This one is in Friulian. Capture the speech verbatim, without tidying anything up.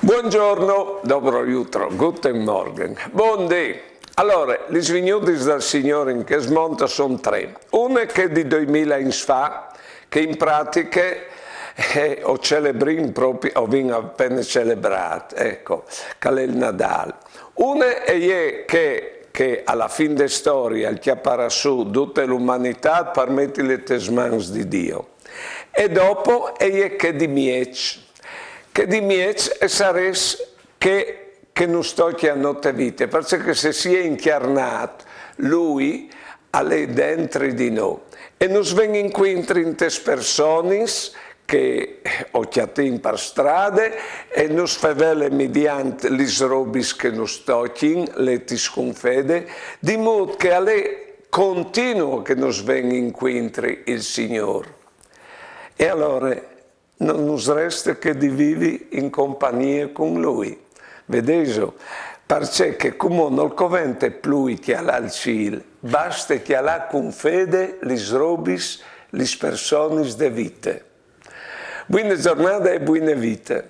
Buongiorno, dobro jutro, guten Morgen, bon dì. Alore, lis vignudis dal Signôr in chest mont a son trê. Une chê di doimil agns fa, che in pratiche eh, o celebrìn propri, o vin apene celebrât, eco, che al è il Nadâl. Une e je chê che a la fin de storie al cjaparà sù dute la umanitât par metile tes mans di Diu. E dopo e je chê di mieç. Chê di mieç e sarès chê che nus tocje a nô te vite, parcè che se si è incjarnât, lui al è dentri di nô e nus ven incuintri intes personis che o cjatìn par strade e nus fevele midiant lis robis che nus tocjin, letis cun fede, di mût che al è continu che nus ven incuintri il Signôr. E alore no nus reste che di vivi in compagnie cun lui. Vedêso? Parcè che cumò nol covente plui cjalâ il cîl, baste cjalâ cun fede lis robis, lis personis de vite. Buine zornade e buine vite.